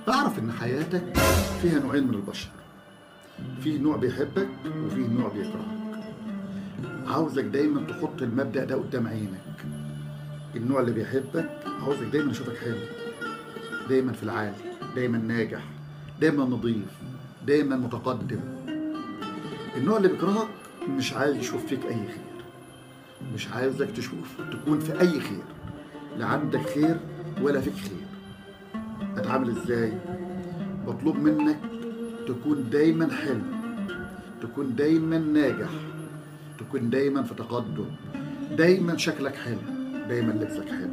اعرف ان حياتك فيها نوعين من البشر، فيه نوع بيحبك وفيه نوع بيكرهك. عاوزك دايما تحط المبدأ ده قدام عينك. النوع اللي بيحبك عاوزك دايما يشوفك حلو، دايما في العالي، دايما ناجح، دايما نظيف، دايما متقدم. النوع اللي بيكرهك مش عايز يشوف فيك اي خير، مش عايزك تشوف تكون في اي خير، لا عندك خير ولا فيك خير. هتعامل ازاي؟ مطلوب منك تكون دايما حلو، تكون دايما ناجح، تكون دايما في تقدم، دايما شكلك حلو، دايما لبسك حلو،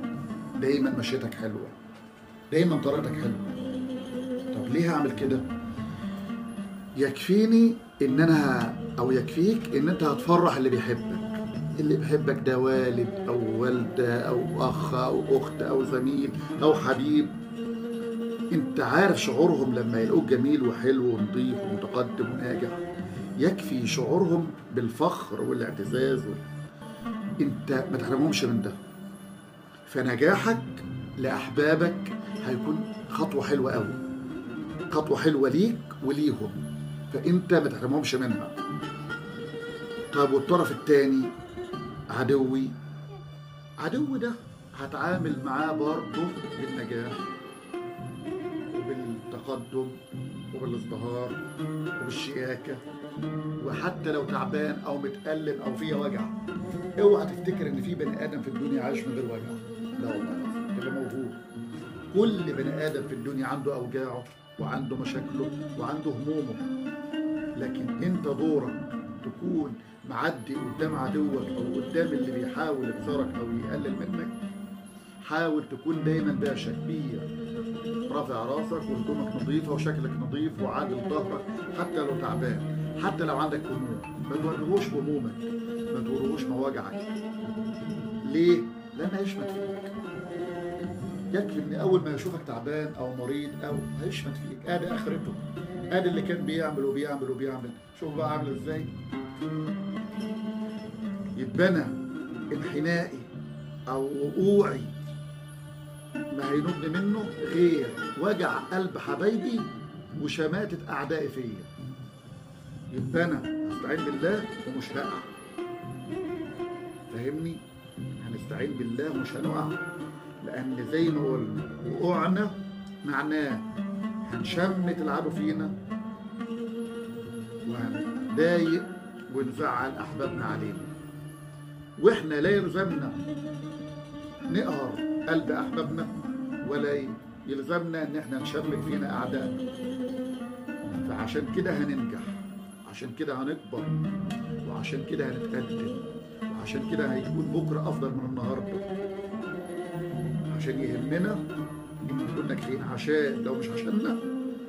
دايما مشيتك حلوة، دايما طريقتك حلوة. طب ليه هعمل كده؟ يكفيني ان انا او يكفيك ان انت هتفرح اللي بيحبك. اللي بيحبك ده والد او والده او اخ او اخت او زميل او حبيب. انت عارف شعورهم لما يلاقوك جميل وحلو ونظيف ومتقدم وناجح. يكفي شعورهم بالفخر والاعتزاز انت ما تحرمهمش من ده. فنجاحك لاحبابك هيكون خطوة حلوة قوي، خطوة حلوة ليك وليهم، فانت ما تحرمهمش منها. طب والطرف الثاني عدوي، عدو ده هتعامل معاه برضه بالنجاح وبالتقدم وبالازدهار وبالشياكة، وحتى لو تعبان او متألم او فيه وجع. اوعى تفتكر ان في بني ادم في الدنيا عايش من غير وجع، لا والله العظيم تبقى موهوم. كل بني ادم في الدنيا عنده اوجاعه وعنده مشاكله وعنده همومه، لكن انت دورك تكون معدي قدام عدوك او قدام اللي بيحاول يكسرك او يقلل منك. حاول تكون دايما باشا كبير، رافع راسك وهدومك نظيفة وشكلك نظيف وعادل ظهرك، حتى لو تعبان، حتى لو عندك هموم. ما توريهوش همومك، ما توريهوش مواجعك. ليه؟ لان هيشمت فيك. يكفي ان اول ما يشوفك تعبان او مريض او هيشمت فيك. ادي اخرته، ادي اللي كان بيعمل وبيعمل وبيعمل، شوف بقى عامل ازاي. يبقى انا انحنائي او وقوعي ما هينوبني منه غير وجع قلب حبايبي وشماتة اعدائي فيا. يبقى انا هستعين بالله ومش هقع. فاهمني؟ هنستعين بالله ومش هنقع، لان زي ما قلنا وقعنا معناه هنشمت العدو فينا وهنضايق ونزعل احبابنا علينا، واحنا لا يلزمنا نقهر قلب احبابنا ولا يلزمنا ان احنا نشمت فينا اعدائنا. فعشان كده هننجح، عشان كده هنكبر، وعشان كده هنتقدم، وعشان كده هيكون بكره افضل من النهارده. عشان يهمنا ان نكون ناجحين، عشان لو مش عشاننا،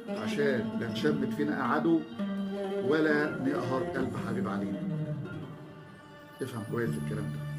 عشان لا نشمت فينا عدو ولا نقهر قلب حبيب علينا. افهم كويس الكلام ده.